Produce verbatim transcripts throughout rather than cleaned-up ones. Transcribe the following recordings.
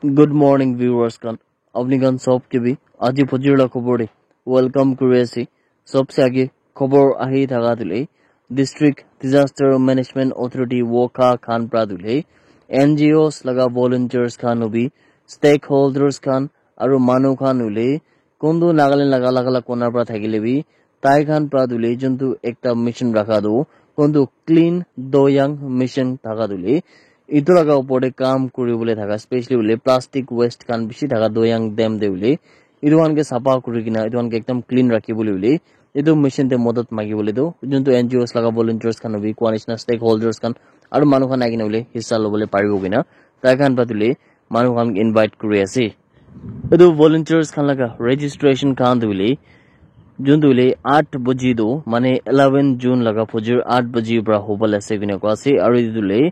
Good morning, viewers khan. Apni khan sob ke bi aji phojir la khobor de welcome kuri ase. Sobse age khobor ahi thaka tu le District Disaster Management Authority Wokha khan pra tu le N G Os laga volunteers khan hobi, stakeholders khan aru manu khan hule kuntu Nagaland laga laga laga kona pra thakile bi tai khan pra tu le juntu ekta mission rakha tu kuntu clean Doyang mission thaka tu le itu laga upor te kam kuri bole thaka, specially hule plastic waste khan bishi thaka Doyang dam te hule itu khan ke sapha kuri kena itu khan ke ekdam clean rakhi bole hule itu mission te madad magi bole tu juntu N G Os laga volunteers khan hobi kua nishina stakeholders khan aru manu khan ahi kena hule hissa lobole paribo kena tai khan pra tu le manu khan ke invite kuri ase. Etu volunteers khan laga registration khan tu hule juntu hule eight baji tu mane eleven June laga phojir eight baji pra hobole ase kena kua ase aru etu hule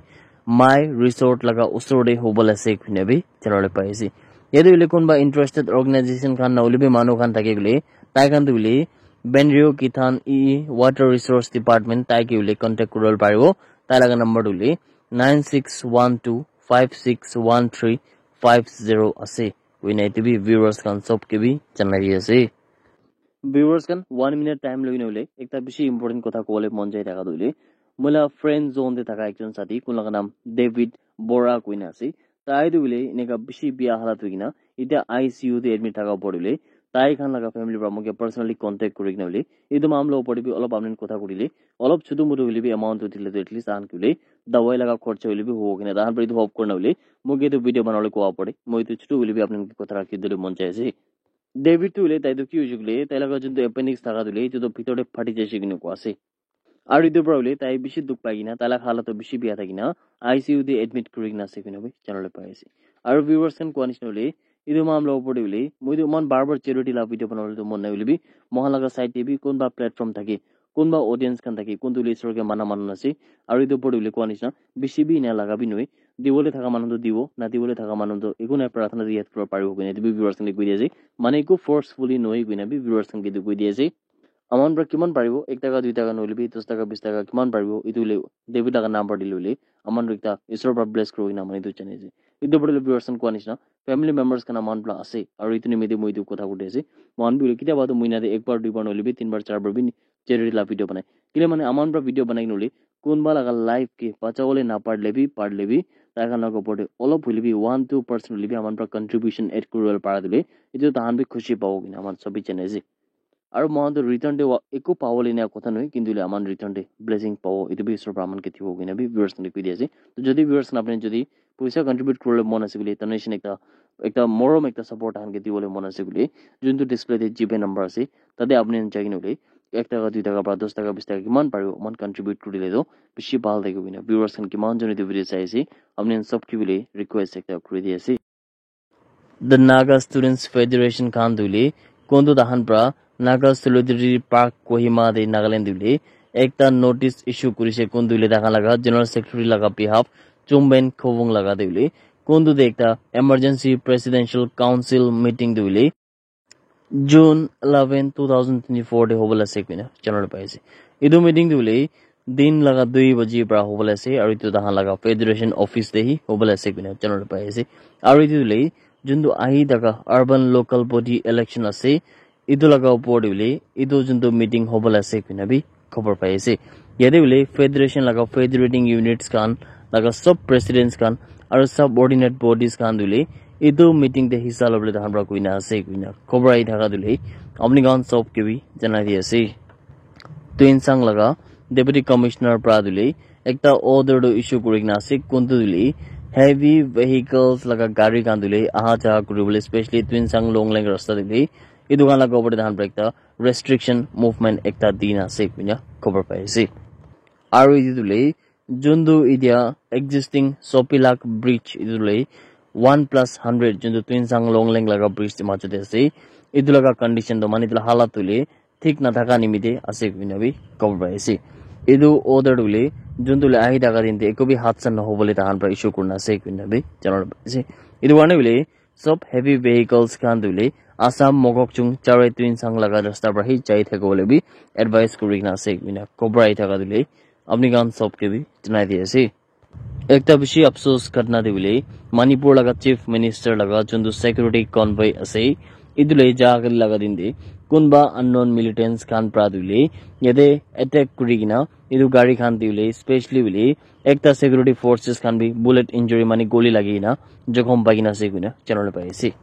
My Resort laga usor te hobole ase kena bi janabole pai ase. Yate hule kunba interested organization khan na hule bi manu khan thake hule tai khan tu hule Benrio Kithan E E Water Resource Department tai ke hule contact kuribole paribo. Tai laga number tu hule nine six one two five six one three five zero ase. Koina etu bi viewers khan sob ke bi janai di ase. Viewers khan one minute time loi na hule ekta bishi important kotha kobole mon jai thaka tu hule moi la friend zone te thaka ekjon sati kun laga naam David Bora koina ase. Tai tu hule eneka bishi bia halat hoi kena eta I C U te admit thaka upor te hule tai khan laga family pra moke personally contact kuri kena hule etu mamla upor te bi olop apni khan kotha kurile olop chutu mutu hule bi amount tu dile tu at least tahan ki hule dawai laga khorcha hule bi hobo kena tahan pra etu hope kurina hule moke etu video banabole kowa pore moi etu chutu hule bi apni khan ke kotha rakhi dile mon jai ase. David tu hule tai tu ki hoise koile tai laga juntu appendix thaka tu hule etu tu bhitor te phati jaise kena kowa ase. Aru etu pra hule tai bishi dukh pai kena tai laga halat tu bishi bia thaki kena I C U te admit kuri kena ase kena bi janabole pai ase. Aru viewers khan kowa nishina hule etu mamla upor te hule moi tu eman bar bar charity la video banabole tu mon nai hule bi moikhan laga side te bi kunba platform thake kunba audience khan thake kuntu hule isor ke mana manu ase aru etu upor te hule kowa nishina bishi bi ena laga bi nohoi dibole thaka manu tu dibo nadibole thaka manu tu eku nai prarthana tu yat kuribo paribo koina etu bi viewers khan ke koi di ase mane eku forcefully nohoi koina bi viewers khan ke etu koi di ase. Aman pra kiman paribo ek taka dui taka nohole bi dos taka bis taka kiman paribo etu hule David laga number dile hule aman pra ekta isor pra bless kuribo koina mane etu jane ase. Etu opor te viewers khan kowa nishina family members khan aman pra ase aru etu nimite moi etu kotha kuri ase moikhan bi hule kitia ba tu mohina te ek bar dui bar nohole bi tin bar char bar bi charity la video banai kile mane aman pra video banai kena hule kunba laga life ke bachabole naparile bi parile bi tai khan laga opor te olop hoile bi one two percent hoile bi aman pra contribution add kuribole para tu hule etu tahan bi khushi pabo koina aman sob bi jane ase. Aru moikhan tu return te wa eku pabole ena kotha nohoi kintu hole aman return te blessing pabo etu bi isor pra aman ke dibo koina bi viewers khan ke koi di ase. To jodi viewers khan apni jodi poisa contribute kuribole mon ase koile donation ekta ekta morom ekta support tahan ke dibole mon ase koile juntu display te G Pay number ase tate apni khan jai kena hule ek taka dui taka pra dos taka bis taka kiman paribo eman contribute kurile tu bishi bhal thakibo koina viewers khan kiman jone etu video sai ase apni khan sob ke bole request ekta kuri di ase. The Naga Students Federation khan tu hule kuntu tahan pra Naga Solidarity Park Kohima te Nagaland tu hule ekta notice issue kurise kuntu hule tahan laga general secretary laga behalf Chumben Khowung laga tu hule kuntu te ekta emergency presidential council meeting tu hule June eleven two thousand twenty four te hobole ase koina janabole pai ase. Etu meeting tu hule din laga dui baji pra hobole ase aru etu tahan laga federation office te hi hobole ase koina janabole pai ase. Aru etu hule juntu ahi thaka urban local body election ase etu laga upor te hule etu juntu meeting hobole ase koina bi khobor pai ase. Yate hule federation laga federating units khan laga sub presidents khan aru subordinate bodies khan tu hule etu meeting te hissa lobole tahan pra koina ase koina khobor ahi thaka tu hule apni khan sob ke bi janai di ase. Tuensang laga deputy commissioner pra tu hule ekta order tu issue kuri kena ase kuntu tu hule heavy vehicles laga gari khan tu hule aha jaha kuribole specially Tuensang Longleng rasta tu hule etu khan laga upor te tahan pra ekta restriction movement ekta dina ase koina khobor pai ase. Aru etu tu hule juntu etia existing Sopilak bridge etu tu hule one plus hundred juntu Tuensang Longleng laga bridge te majo te ase etu laga condition tu mane etu la halat tu hule thik nathaka nimite ase koina bi khobor pai ase. Etu order tu hule juntu hule ahi thaka din te eku bi hadsa nohobole tahan pra issue kurina ase koina bi janabole pai ase. Etu karne hule sob heavy vehicles khan tu hule Assam Mokokchung Chare Tuensang laga rasta pra hi jai thakibole bi advice kuri kena ase koina khobor ahi thaka tu hule apni khan sob ke bi janai di ase. Ekta bishi afsos ghatna te hoile Manipur laga Chief Minister laga juntu security convoy ase, etu le ja kali laga din te kunba unknown militants khan pra tu hoile yate attack kuri kena etu gari khan te hoile specially hoile ekta security forces khan bi bullet injury mane goli lagi kena jokhom pai kena ase koina janabole pai ase.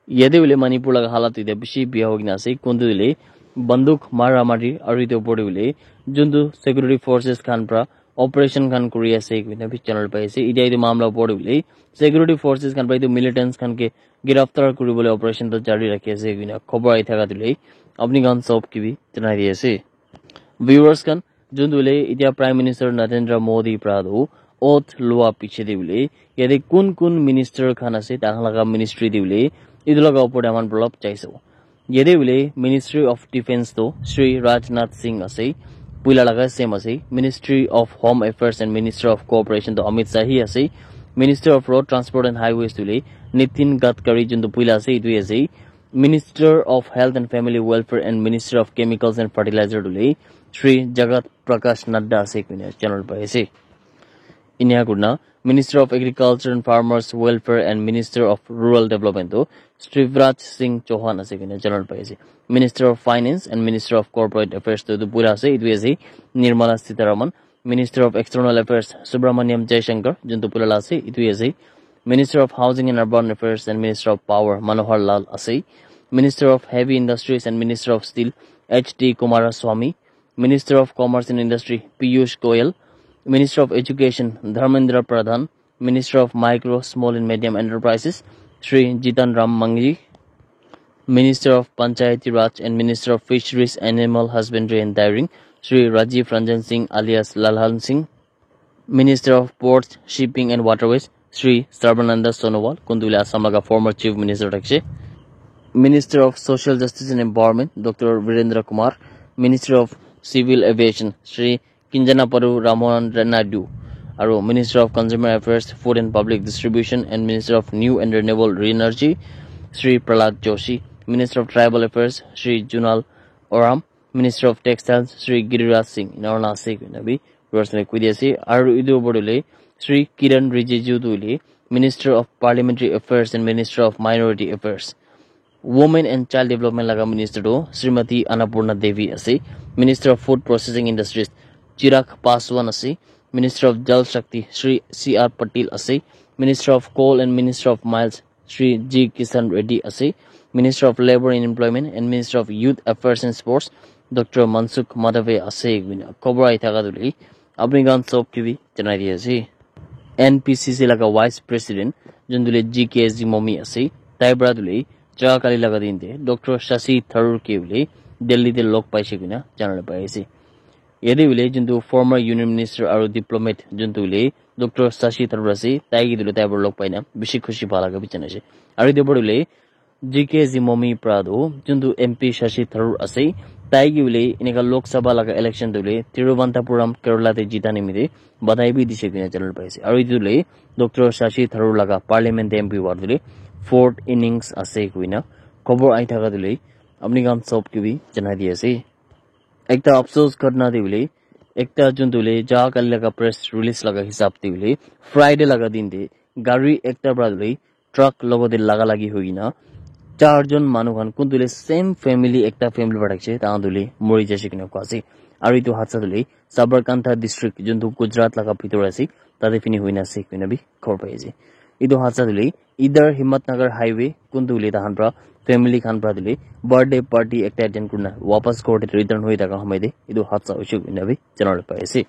Yate hoile Manipur laga halat tu bishi biya hoi kena ase. Kuntu hoile banduk mara mari aru etu opor te hoile juntu security forces khan pra operation khan kuri ase koina bi janabole pai ase. Etia etu mamla opor te hoile security forces khan pra etu militants khan ke giraftar kuri bole operation tu jari rakhi ase koina khobor ahi thaka tu hoile apni khan sob ke bi janai di ase. Viewers khan, juntu hoile etia Prime Minister Narendra Modi pra tu oath lua piche te hoile yate kun kun minister khan ase, tahan laga ministry te hoile etu laga opor te aman olop jai sabo. Yate hoile Ministry of Defence tu Shri Rajnath Singh ase, puila laga same ase. Ministry of Home Affairs and Minister of Cooperation tu Amit Shah hi ase. Minister of Road Transport and Highways tu hoile Nitin Gadkari juntu puila ase, etu hi ase. Minister of Health and Family Welfare and Minister of Chemicals and Fertilizer tu hoile Shri Jagat Prakash Nadda ase koina janabole pai ase. Inia kurina Minister of Agriculture and Farmers Welfare and Minister of Rural Development tu Shivraj Singh Chauhan ase koina janabole pai ase. Minister of Finance and Minister of Corporate Affairs tu etu pura ase, etu ase Nirmala Sitharaman. Minister of External Affairs Subramaniam Jaishankar, juntu pura la ase, etu ase. Minister of Housing and Urban Affairs and Minister of Power Manohar Lal ase. Minister of Heavy Industries and Minister of Steel H D Kumaraswamy. Minister of Commerce and Industry Piyush Goyal. Minister of Education Dharmendra Pradhan. Minister of Micro, Small and Medium Enterprises Shri Jitan Ram Manghee. Minister of Panchayati Raj and Minister of Fisheries, Animal Husbandry and Dairying Shri Rajiv Ranjan Singh alias Lalhan Singh. Minister of Ports, Shipping and Waterways Shri Sarbananda Sonowal, kuntu hoile Assam laga former Chief Minister thakise. Minister of Social Justice and Empowerment Doctor Virendra Kumar. Minister of Civil Aviation Shri Kinjanaparu Ramohan Naidu, aru Minister of Consumer Affairs, Food and Public Distribution and Minister of New and Renewable Energy Shri Prahlad Joshi, Minister of Tribal Affairs Shri Junal Oram, Minister of Textiles Shri Giriraj Singh, ena kurina ase koina bi viewers khan ke koi di ase. Aru etu opor te hoile Shri Kiren Rijiju tu hoile Minister of Parliamentary Affairs and Minister of Minority Affairs. Women and Child Development laga Minister tu Srimati Annapurna Devi ase. Minister of Food Processing Industries Chirag Paswan ase. Minister of Jal Shakti Shri C R Patil ase. Minister of Coal and Minister of Mines Shri G Kishan Reddy ase. Minister of Labour and Employment and Minister of Youth Affairs and Sports Doctor Mansukh Madave ase koina khobor ahi thaka tu hoile apni khan sob ke bi janai di ase. N P C C laga Vice President juntu hoile G K Zimomi ase, tai para tu hoile jaga kali laga din te Doctor Shashi Tharoor ke hoile Delhi te log paise koina janai pai ase. Yate hoile juntu former Union Minister aru diplomat juntu hoile Doctor Shashi Tharoor ase, tai ke tu hoile tai para log pai na bishi khushi pa laga bi janai ase. Aru yate para hoile G K Zimomi para tu juntu M P Shashi Tharoor ase, tai ke hoile enika Lok Sabha laga election tu hoile Thiruvananthapuram Kerala te jita nimite badai bi dise koina janai pai ase. Aru etu hoile Doctor Shashi Tharoor laga parliament te M P howa tu hoile fourth innings ase koina khobor ahi thaka tu hoile apni khan sob ke bi janai di ase. Ekta afsos ghatna te hoile ekta juntu hoile jaga kali laga press release laga hisab te hoile Friday laga din te gari ekta para hoile truck logot te laga lagi hoi kena char jon manu khan kuntu hoile same family ekta family para thakise tahan tu hoile mori jaise koina koa ase. Aru etu hadsa tu hoile Sabarkantha district juntu Gujarat laga bhitor ase tate fini hoina ase koina bi khobor pai ase. Etu hadsa tu hoile either Himmatnagar highway kuntu hoile tahan para family khan para tu hoile birthday party ekta attend kurina wapas ghor te return hoi thaka hamai te etu hadsa hoise koina bi janabole pai ase.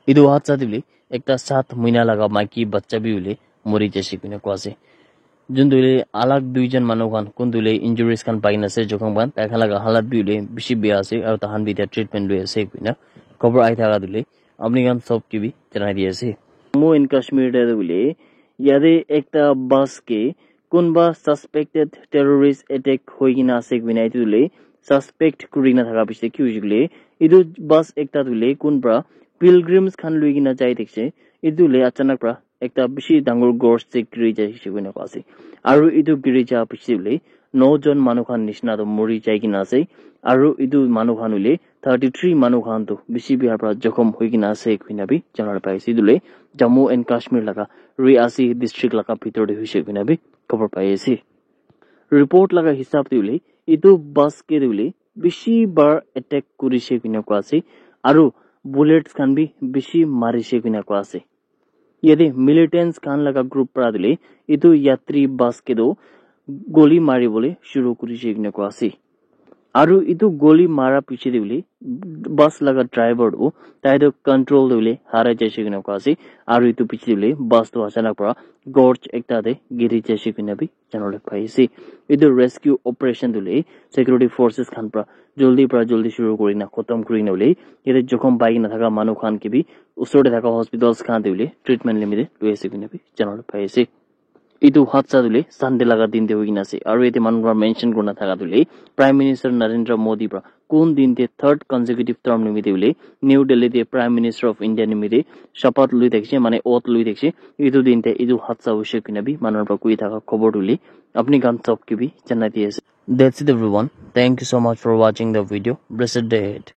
Etu hadsa te hoile ekta saat mahina laga maiki baccha bi hoile mori jaise koina koa ase. Juntu hoile alag duijon manu khan kuntu hoile injuries khan pai kena ase jokhom khan, tai khan laga halat bi hoile bishi bia ase aru tahan bi etiya treatment loi ase koina khobor ahi thaka tu hoile apni khan sob ke bi janai di ase. Jammu and Kashmir te tu hoile yate ekta bus ke kunba suspected terrorist attack hoi kena ase koina etu hoile suspect kuri kena thaka piche te ki hoise koile etu bus ekta tu hoile kunba pilgrims khan loi kena jai thakise, etu hoile achanak para ekta bishi dangor ghor te giri jaise koina koa ase. Aru etu giri ja piche te hoile no jon manu khan nishina toh muri jai kena ase, aru etu manu khan hoile thirty three manu khan toh bishi bia pra jokhom hoi kena ase koina bi janabole pai ase. Etu hoile Jammu and Kashmir laga Riasi district laga bitor te hoise koina bi khobor pai ase. Report laga hisab te hoile etu bus ke hoile bishi bar attack kurise koina koa ase, aru bullets khan bi bishi marise koina koa ase. Yate militants khan laga group pra hoile etu yatri bus ke toh goli mari bole shuru kurise koina koa ase. Aru etu goli mara piche te hoile bus laga driver toh tai toh control te hoile harai jaise koina koa ase. Aru etu piche te hoile bus toh achanak pra gorge ekta te giri jaise koina bi janabole pai ase. Etu rescue operation toh hoile security forces khan pra jaldi pra jaldi shuru kuri na khotom kuri na hoile yate jokhom pai kena thaka manu khan ke bi usor te thaka hospitals khan te hoile treatment nimite loi ase koina bi janabole pai ase. Etu hadsa toh hoile Sunday laga din te hoi kena ase, aru yate manu pra mention kurina thaka toh hoile Prime Minister Narendra Modi pra kun din te third consecutive term nimite hoile New Delhi te Prime Minister of India nimite shapat lui thakise, mane oath lui thakise. Etu din te etu hadsa hoise koina bi manu pra koi thaka khobor toh hoile apni khan sob ke bi janai di ase. That's it everyone. Thank you so much for watching the video. Blessed day ahead.